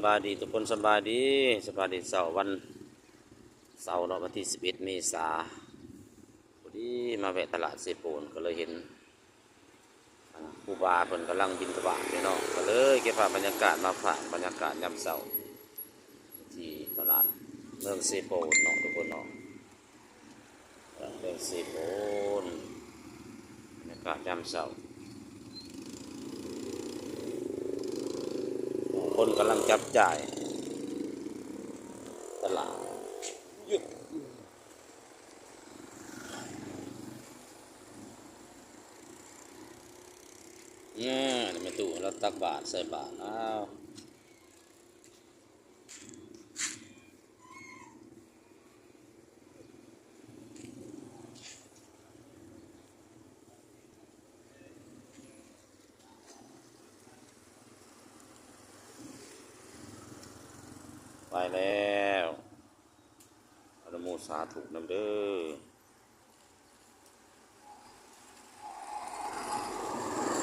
ສະບາຍດີທຸກຄົນ ສະບາຍດີ ສະບາຍດີເຊົ້າວັນເສົາເນາະ ວັນທີສິບເອັດເມສາ ພໍດີມາແວະຕະຫຼາດເຊໂປນ ກໍເລີຍເຫັນ ອ່າ ຄູບາເພິ່ນກຳລັງບິນທະບາດຢູ່ເນາະ ກໍເລີຍເກັບພາບບັນຍາກາດມາຝາກ ບັນຍາກາດຍາມເຊົ້າ ທີ່ຕະຫຼາດເມືອງເຊໂປນເນາະ ທຸກຄົນເນາະ ຕະຫຼາດເມືອງເຊໂປນ ບັນຍາກາດຍາມເຊົ້າ ຄົນກຳລັງຈັບຈ່າຍຕະຫຼາດ ແມ່ຕູ້ລາວຕັກບາດໃສ່ບາດ ອ້າວ ໄປແລ້ວ ອະນຸໂມສາທຸນຳເດີ້.